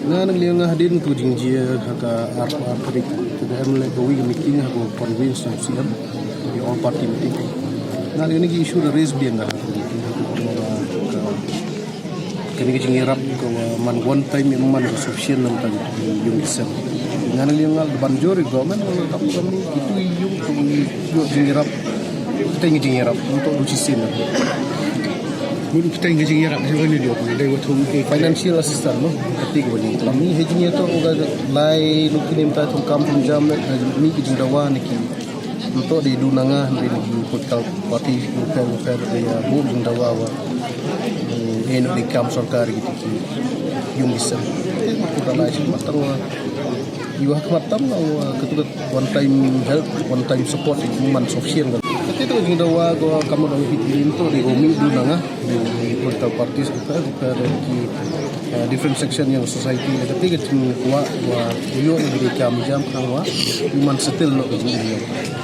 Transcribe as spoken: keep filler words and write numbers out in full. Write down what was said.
Nga nang liang nga hadien tu jingjia ha ka ar, ar tarik. Tu da em le ka wi ka meeting ha ka conference ng C M. Di all party meeting. Nga liang ni ki issue da raise biang nga ha ka meeting ha ka, ka, kani ka jingyarap ka wa man one time, man ka sufficient na ka yung ki sem. Nga nang liang nga da ban jor i government, nga tam kam ni, itu yung tu yung jingyarap. Teng jingyarap, untuk luci sin. Mun teng jingyarap, siapa ni dia? Dei wa thung ke financial assistance, no? Kati ko ni. Kami he jingyarap, uga lai, luki ni mta thung kam thung jam, ni ki jingdawa ni ki. Untuk di du nanga, di du political party, lupa, lupa, di ya, bu jingdawa wa. Hmm, eh, no di kam sorkar gitu ki. Yung bisa. Kita lai, matang wa. Iwa khmat tam nga, wa, ketu kat one time help, one time support, man sufficient kan. Kati tu jingdawa ko kam dang hit din tu di ko mi du nanga, di, di political parties ko ka, ko ka di ki, eh, different section yang society, tapi ka jingwa, wa, yo di kam jam kan wa, man settle no ka jingdawa.